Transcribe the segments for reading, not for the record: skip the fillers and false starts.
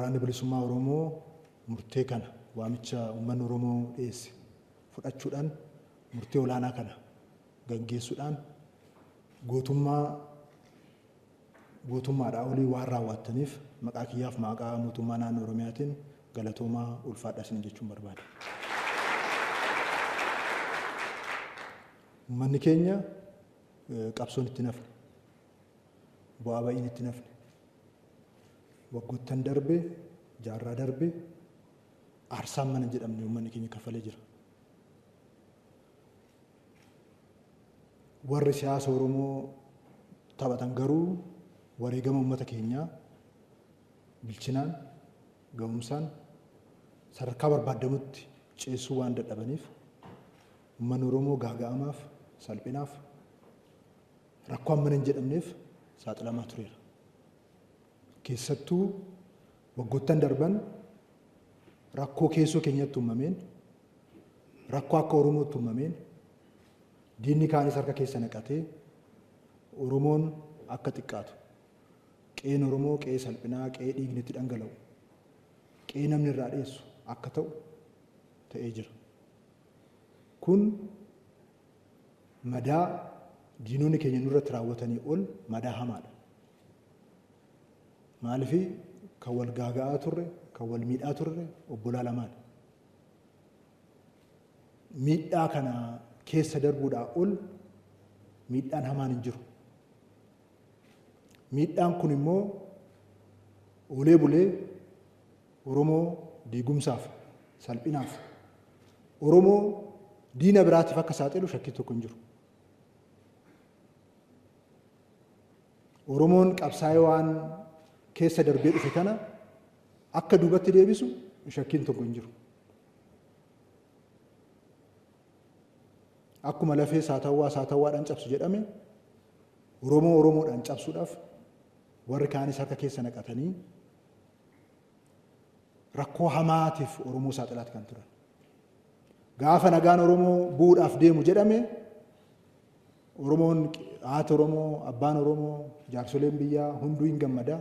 Waraanni Bilisummaa Oromoo murtee kana waamicha uummanni Oromoo dhiyeesse fudhachuudhaan murtee olaanaa kana gaggeessuudhaan gootummaa gootummaadhaa olii waan raawwattaniif maqaa kiyyaaf maqaa mootummaa naannoo Oromiyaatiin galatoomaa ulfaadhaa isin jechuun barbaada. Uummanni keenya qabsoon itti nafne, bu'aa ba'iin itti nafne, waggoottan darbe, jaarraa darbe aarsaan mana jedhamne uummanni keenya kaffalee jira. Warri siyaasa Oromoo taphatan garuu wareegama uummata keenyaa bilchinaan, ga'umsaan sadarkaa barbaadamutti ceessuu waan dadhabaniif uummanni Oromoo gaaga'amaaf, salphinaaf, rakkoo hammana hin jedhamneef saaxilamaa tureera. Keessattuu waggoottan darban rakkoo keessoo keenyatti uumameen, rakkoo akka Oromootti uumameen, diinni kaanis harka keessa naqatee Oromoon akka xiqqaatu, qe'een Oromoo qe'ee salphinaa, qe'ee dhiigni itti dhangala'u, qe'ee namni irraa dheessu akka ta'u ta'ee jira. Kun madaa diinonni keenya nurratti raawwatanii ol madaa hamaadha. Maaliif kan wal gaaga'aa turre, kan wal miidhaa turre obbolaa lamaan. Miidhaa kana keessa darbuudhaa ol miidhaan hamaan hin jiru. Miidhaan kun immoo oolee bulee Oromoo diigumsaaf, salphinaaf, Oromoo diina biraatiif akka saaxilu shakkii tokko hin jiru. Oromoon qabsaa'ee waan keessa darbee dhufe kana akka duubatti deebisu shakkiin tokko hin jiru. Akkuma lafee saatawwaa saatawwaadhaan cabsu jedhame Oromoo Oromoodhaan cabsuudhaaf warri kaanis harka keessa naqatanii rakkoo hamaatiif Oromoo saaxilaati kan turan. Gaafa nagaan Oromoo bu'uudhaaf deemu jedhame Oromoon, haati Oromoo, abbaan Oromoo, jaarsoleen biyyaa hunduu hin gammada.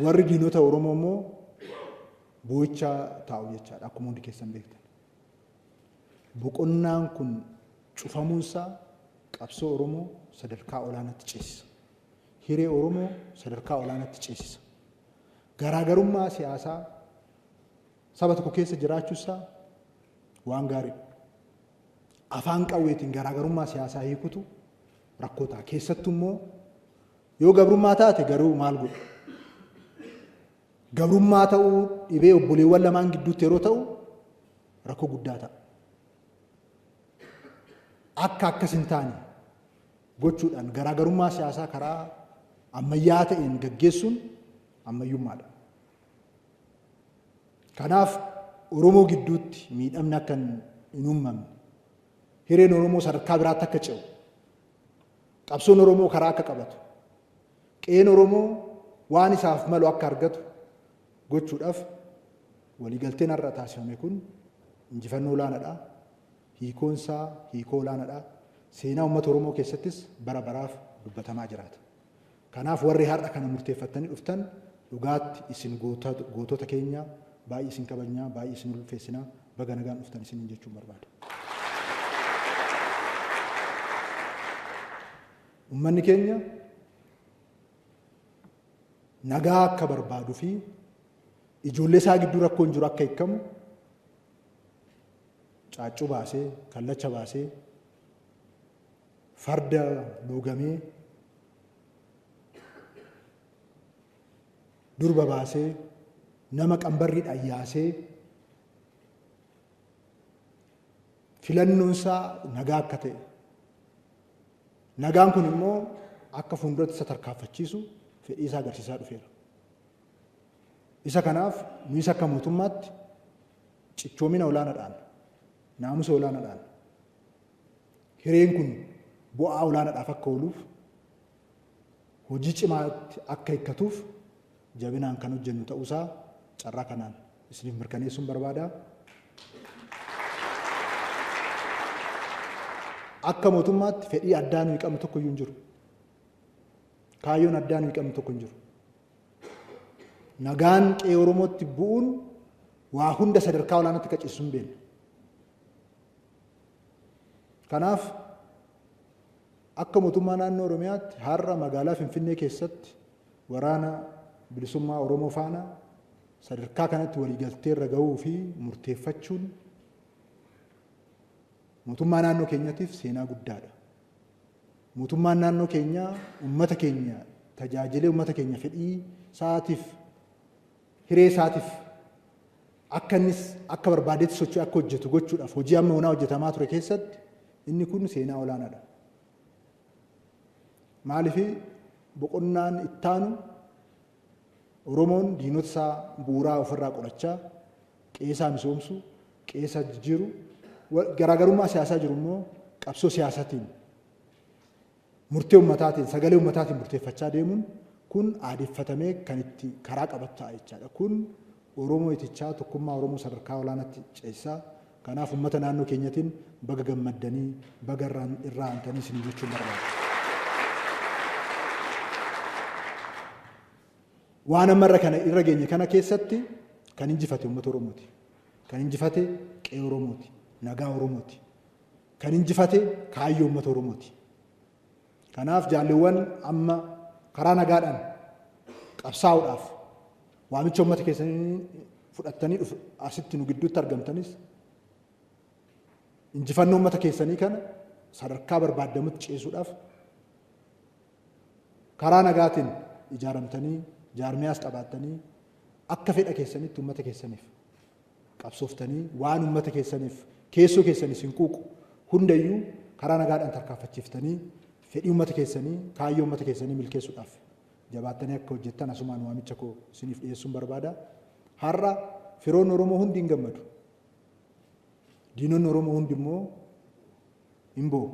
Warri diinota Oromoo immoo boo'icha taa'u jechaadha akkuma hundi keessan beektan. Boqonnaan kun cufamuunsaa qabsoo Oromoo sadarkaa olaanaatti ceesisa. Hiree Oromoo sadarkaa olaanaatti ceesisa. Garaagarummaa siyaasaa saba tokko keessa jiraachuusaa waan gaariidha. Afaan qawweetiin garaagarummaa siyaasaa hiikutu rakkoo ta'a. Keessattuu immoo yoo gabrummaa taate garuu maal godhu? Gabrummaa ta'uu dhibee obboleewwan lamaan gidduutti yeroo ta'u rakkoo guddaa ta'a. Akka akkas hin taane gochuudhaan garaagarummaa siyaasaa karaa ammayyaa ta'een gaggeessuun ammayyummaadha. Kanaaf Oromoo gidduutti miidhamni akka hin uumamne, hireen Oromoo sadarkaa biraatti akka ce'u, qabsoon Oromoo karaa akka qabatu, qe'een Oromoo waan isaaf malu akka argatu gochuudhaaf waliigalteen har'a taasifame kun injifannoo olaanaadha. Hiikoon isaa hiikoo olaanaadha. Seenaa uummata Oromoo keessattis bara baraaf dubbatamaa jiraata. Kanaaf warri har'a kana murteeffattanii dhuftan dhugaatti isin gootota keenya baay'ee isin kabajnaa, baay'ee isin ulfeessinaa, baga nagaan dhuftan isiniin jechuun barbaada. Uummanni keenya nagaa akka barbaaduu fi ijoollee isaa gidduu rakkoon jiru akka hiikamu caaccuu baasee, kallacha baasee, farda luugamee, durba baasee, nama qambarriidhaan yaasee filannoon isaa nagaa akka ta'e, nagaan kun immoo akka fuulduratti isa tarkaanfachiisu fedhii isaa agarsiisaa dhufeera. Isa kanaaf nuyis akka mootummaatti cichoomina olaanaadhaan, naamusa olaanaadhaan hireen kun bu'aa olaanaadhaaf akka ooluuf hojii cimaatti akka hiikkatuuf jabinaan kan hojjennu ta'uusaa carraa kanaan isiniif mirkaneessuun barbaada. Akka mootummaatti fedhii addaa nuyi qabnu tokko iyyuu hin jiru. Kaayyoon addaa nuyi qabnu tokko hin jiru. Nagaan qe'ee Oromootti bu'uun waa hunda sadarkaa olaanaatti qaceessuun beekna. Kanaaf akka mootummaa naannoo Oromiyaatti har'a magaalaa Finfinnee keessatti waraana bilisummaa Oromoo faana sadarkaa kanatti waliigaltee irra gahuu fi murteeffachuun mootummaa naannoo keenyatiif seenaa guddaadha. Mootummaan naannoo keenyaa uummata keenya tajaajilee uummata keenya fedhii isaatiif hiree isaatiif akka innis akka barbaadetti socho'ee akka hojjetu gochuudhaaf hojii amma onaa hojjetamaa ture keessatti inni kun seenaa olaanaadha. Maaliif boqonnaan ittaanu Oromoon diinota isaa bu'uuraa ofirraa qolachaa qe'ee misoomsu, qe'ee jijjiiru, garaagarummaa siyaasaa jiru immoo qabsoo siyaasaatiin murtee uummataatiin sagalee uummataatiin murteeffachaa deemuun kun aadeffatamee kan itti karaa qabatu ta'a jechaadha. Kun Oromoo itichaa tokkummaa Oromoo sadarkaa olaanaatti ceesisaa. Kanaaf uummata naannoo keenyatiin baga gammaddanii baga irraa aantanii isin jechuun barbaada. Waan amma irra kana irra geenye kana keessatti kan injifate uummata Oromooti. Kan injifate qe'ee Oromooti. Nagaa Oromooti. Kan injifate kaayyoo uummata Oromooti. Kanaaf jaalleewwan amma karaa nagaadhaan qabsaa'uudhaaf waamicha uummata keessanii fudhattanii dhufu asitti nu gidduutti argamtanis injifannoo uummata keessanii kana sadarkaa barbaadamutti ceesuudhaaf karaa nagaatiin ijaaramtanii jaarmiyaas qabaattanii akka fedha keessanitti uummata keessaniif qabsooftanii waan uummata keessaniif keessoo keessanis hin quuqu hundayyuu karaa nagaadhaan tarkaanfachiiftanii fedhii uummata keessanii kaayyoo uummata keessanii milkeessuudhaaf jabaattanii akka hojjettan asumaan waamicha koo isiniif dhiyeessuun barbaada. Har'a firoonni Oromoo hundi hin gammadu. Diinonni Oromoo hundi immoo hin boo'u.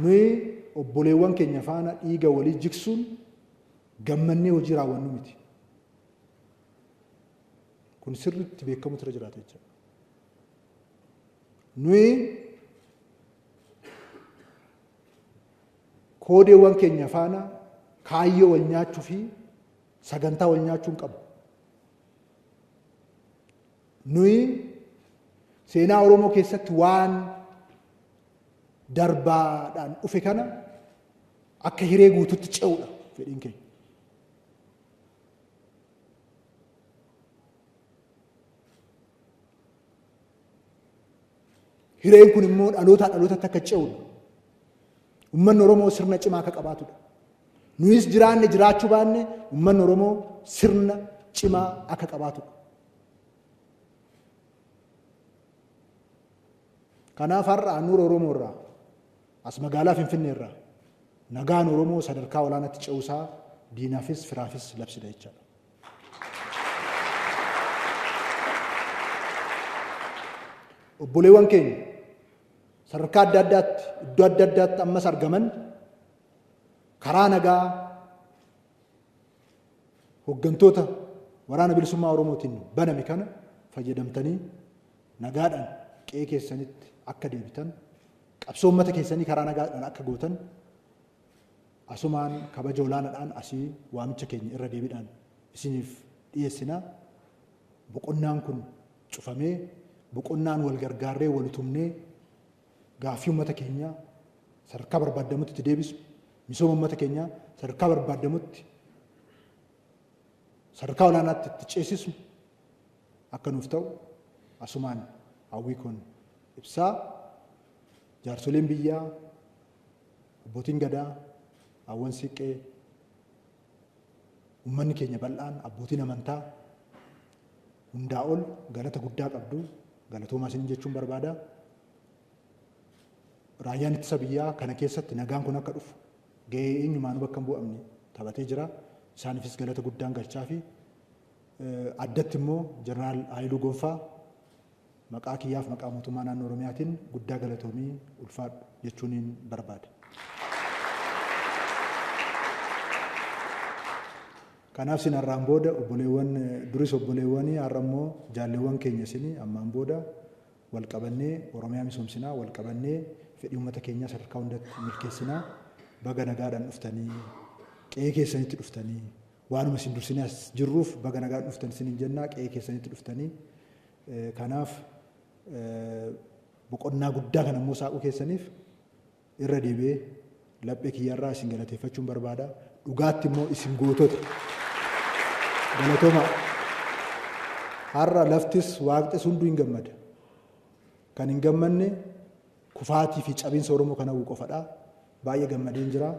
Nuyi obboleewwan keenya faana dhiiga walii jigsuun gammannee hojii raawwannu miti. Kun sirriitti beekamutu irra jiraata jechuudha. Nuyi koodeewwan keenya faana kaayyoo wal nyaachuu fi sagantaa wal nyaachuu hin qabu. Nuyi seenaa Oromoo keessatti waan darbaadhaan dhufe kana akka hiree guututti ce'uudha fedhiin keenya. Hireen kun immoo dhalootaa dhalootatti akka ce'uudha. Uummanni Oromoo sirna cimaa akka qabaatudha. Nuyis jiraanne jiraachuu baanne uummanni Oromoo sirna cimaa akka qabaatudha. Kanaaf har'a handhuura Oromoo irraa as magaalaa Finfinnee irraa nagaan Oromoo sadarkaa olaanaatti ce'uusaa diinaafis firaafis labsida jechaadha. Obboleewwan keenya sadarkaa adda addaatti iddoo adda addaatti ammas argaman karaa nagaa hooggantoota waraana bilisummaa Oromootiin baname kana fayyadamtanii nagaadhaan qe'ee keessanitti akka deebitan qabsoo uummata keessanii karaa nagaadhaan akka gootan asumaan kabaja olaanaadhaan asii waamicha keenya irra deebiidhaan isiniif dhiyeessina. Boqonnaan kun cufamee boqonnaan wal gargaarree wal utumnee gaaffii uummata keenyaa sadarkaa barbaadamutti itti deebisu misooma uummata keenyaa sadarkaa barbaadamutti sadarkaa olaanaatti itti ceesisu akka nuuf ta'u asumaan hawwii kun ibsaa. Jaarsoleen biyyaa, abbootiin gadaa, hawwan siiqqee, uummanni keenya bal'aan, abbootiin amantaa hundaa ol galata guddaa qabdu galatoomaa isiniin jechuun barbaada. Raayyaan ittisa biyyaa kana keessatti nagaan kun akka dhufu gahee eenyumaanuu bakka hin bu'amne taphatee jira. Isaaniifis galata guddaan galchaa fi addatti immoo Jeneraal Haayiluu Gonfaa maqaa kiyyaaf maqaa mootummaa naannoo Oromiyaatiin guddaa galatoomii ulfaadhu jechuuniin barbaada. Kanaaf isin har'aan booda obboleewwan duris obboleewwanii har'a immoo jaalleewwan keenya isinii ammaan booda wal qabannee Oromiyaa misoomsinaa, wal qabannee fedhii uummata keenyaa sadarkaa hundatti milkeessinaa. Baga nagaadhaan dhuftanii, qe'ee keessanitti dhuftanii, waanuma isin dursinee as jirruuf baga nagaan dhuftan isiniin jennaa, qe'ee keessanitti dhuftanii. Kanaaf boqonnaa guddaa kana immoo saaquu keessaniif irra deebi'ee laphee kiyyarraa isin galateeffachuun barbaada. Dhugaatti immoo isin gootota. Galatooma. Har'a laftis waaqxis hunduu hin gammada. Kan hin gammanne kufaatii fi cabinsa Oromoo kana hawwu qofadha. Baay'ee gammadeen jira.